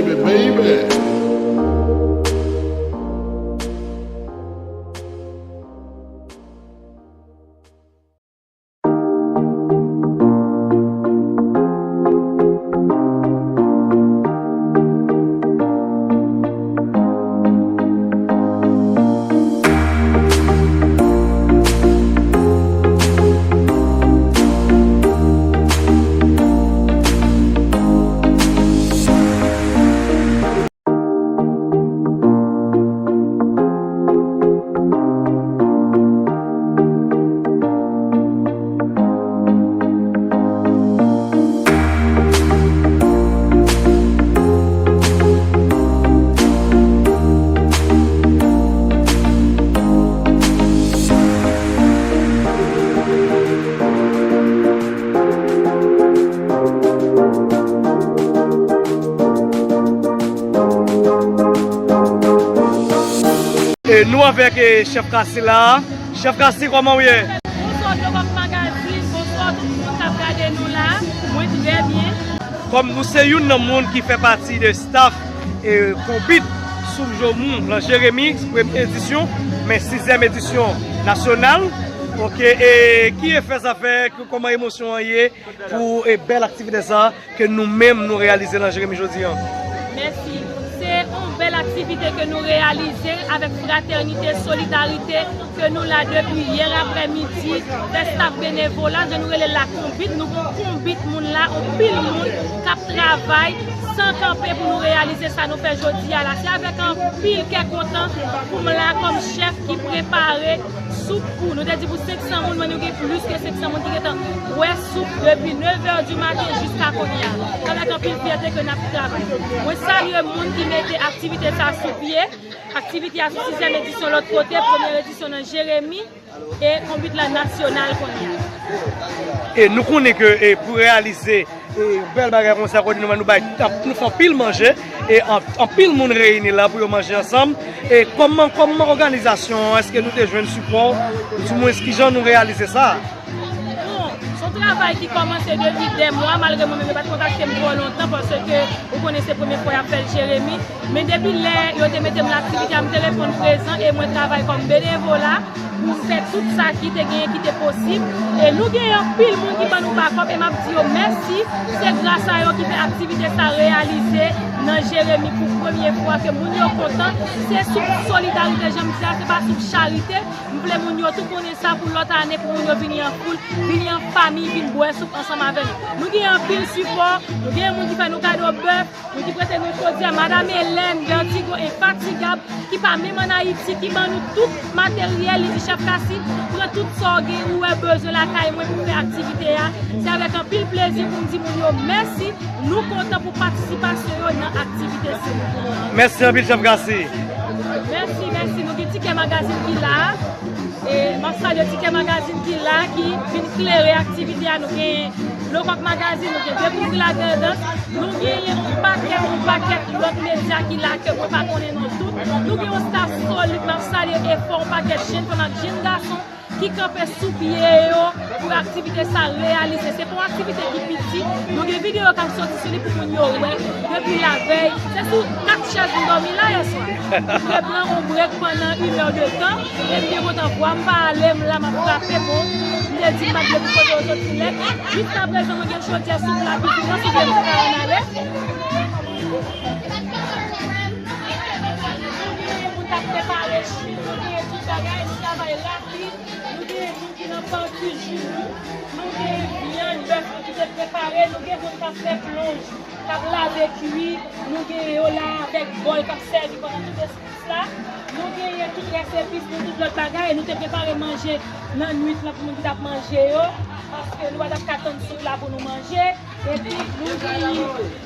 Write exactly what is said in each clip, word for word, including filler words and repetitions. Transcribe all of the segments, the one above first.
Baby. E nou avèk, e, Chèf Kasi la. Chèf Kasi, kòman w ye? Bonswa, Global Magazine. Bonswa, tout moun k ap gade nou la. Mwen trè byen. Kòm nou se youn nan moun ki fè pati de staff, e, Konbit Soup Jomou lan Jeremi, premye edisyon, men sizyèm edisyon nasyonal. Oke, e ki efè sa fè, kòman emosyon an ye pou, e, bèl aktivite sa ke nou menm nou reyalize lan Jeremi jodi an? Mèsi. Se yon bèl aktivite ke nou reyalize avèk fratènite, solidarite, ke nou la depi yè aprèmidi, fè staff benevola, jan nou rele l la konbit, nou gon konbit moun la, anpil moun k ap travay san kanpe pou nou reyalize sa nou fè jodi a la. Se avèk anpil kè kontan pou m la kòm chèf ki prepare soup pou, nou te di pou senk san moun, men nou gen plis ke senk san moun ki gentan bwè soup depi nèf è di maten jiska kounye a. Se avèk anpil fyète ke n ap travay. Mwen salye moun ki mete aktivite sa sou pye. Aktivite a sou sizyèm edisyon lòt kote, premye edisyon nan Jeremi, e konbit la nasyonal kounye a. E nou konnen ke, e, pou reyalize, e, bèl bagay konsa, kote nou, nou bay, nou fè anpil manje, e an- anpil moun reyini la pou yo manje ansanm. E kòman, kòman òganizasyon an, èske nou te jwenn sipò? Di mwens, kijan nou reyalize sa? Bon, se yon travay ki kòmanse depi dè mwa, malgre mwen menm yo pa t kontakte m twò lontan, paske ou konnen se premye fwa y ap fè l Jeremi. Men depi lè yo te mete m nan aktivite a, m te reponn prezan e mwen travay kòm benevola pou m fè tout sa ki te genyen ki te posib. E nou genyen anpil moun ki ban nou bakòp e m ap di yo mèsi. Se gras a yo ki fè aktivite sa reyalize nan Jeremi pou premye fwa ke moun yo kontan. Se sou solidarite, jan m di a, se pa sou charite. M vle moun yo tou konnen sa pou lòt ane, pou moun yo vini an foul, vini an fanmi, vin bwè soup ansanm avè nou. Nou genyen anpil sipò, nou genyen moun ki fè nou kado bèf, moun ki prete nou chodyè, Madam Hélène, Vertigo, Infatigab, ki pa menm ann Ayiti, ki ban nou tout materyèl, li di, Chèf Kasi, pran tout sa w gen, ou wè bezwen lakay mwen pou fè aktivite a. Se avèk anpil plezi pou m di moun yo mèsi. Nou kontan pou patisipasyon yo nan aktivite sila. Mèsi anpil, Chèf Kasi. Mèsi, mèsi. Nou gen Tikè Magazine ki la. E, m ap salye Tikè Magazine ki la, ki vin klere aktivite a. Nou gen Lokòk Magazine, nou gen Dekouvri Lagrandans. Nou genyen yon pakèt, yon pakèt lòt medya ki la ke mwen pa konnen non tout. Nou gen yon staff solid. M ap salye efò yon pakèt jenn fanm ak jenn gason ki kanpe sou pye yo pou aktivite sa reyalize. Se pa yon aktivite ki piti. Nou gen videyo k ap soti sou li pou moun yo wè. Depi lavèy, se sou kat chèz nou dòmi la yèswa. M te pran yon brèk pandan inè de tan, e m byen kontan vwa m pa ale, m la m ap frape bon. M te di m pa t vle pou kote yo soti nèt. Jiskaprezan mwen gen chodyè soup la ki vin nan, si Dye vle m ka ann ale. Nou genyen moun k ap prepare chwi, nou genyen tout bagay, nou travay rapid. Nou genyen moun ki nan pati joumou, nou genyen vyann bèf nou ki te prepare, nou gen moun k ap fè plonj, k ap lave kwi, nou genyen yo la avèk bòl k ap sèvi pandan tout espas la. Nou genyen tout rès epis nou, tout lòt bagay, e nou te prepare manje nan nwit lan pou moun ki t ap manje yo, paske nou pa t ap ka tann soup la pou nou manje. Epi nou genyen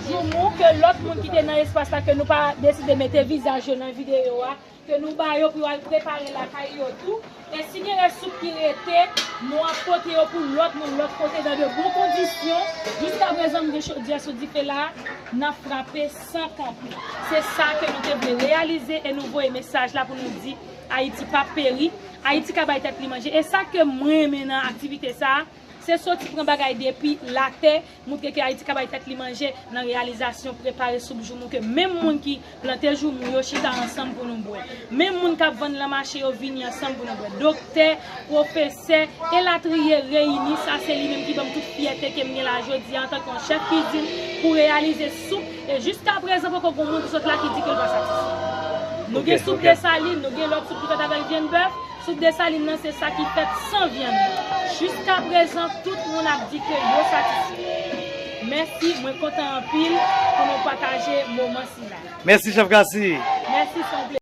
joumou ke lòt moun ki te nan espas la ke nou pa deside mete vizaj yo nan videyo a, ke nou ba yo pou yo al prepare lakay yo tou. E si gen rès soup ki rete, nou ap pote yo pou lòt moun lòt kote dan de bon kondisyon. Jiskaprezan, m gen chodyè sou dife la, n ap frape san kanpe. Se sa ke nou te vle reyalize e nou voye mesaj la pou nou di Ayiti p ap peri, Ayiti ka bay tèt li manje. E sa ke mwen renmen nan aktivite sa a, Se soti pran bagay depi latè, moutre ke Ayiti ka bay tèt li manje nan reyalizasyon prepare soup joumou ke menm moun ki plante joumou yo chita ansanm pou nou bwè. Menm moun k ap vann nan mache yo vini ansanm pou nou bwè. Doktè, pwofesè, elatriye reyini, sa se li menm ki ban m tout fyète ke m gen la jodi a antanke yon chèf kizin pou reyalize soup. E jiska prezan poko gen moun ki sot la ki di ke l pa satisfè. Nou gen soup Desalin, nou gen lòt soup ki fèt avèk vyann bèf. Soup Desalin nan se sa ki fèt san vyann nan. Jiska prezan, tout moun ap di ke yo satisfè. Mèsi, mwen kontan anpil pou nou pataje moman sila. Mèsi chèf Gasi.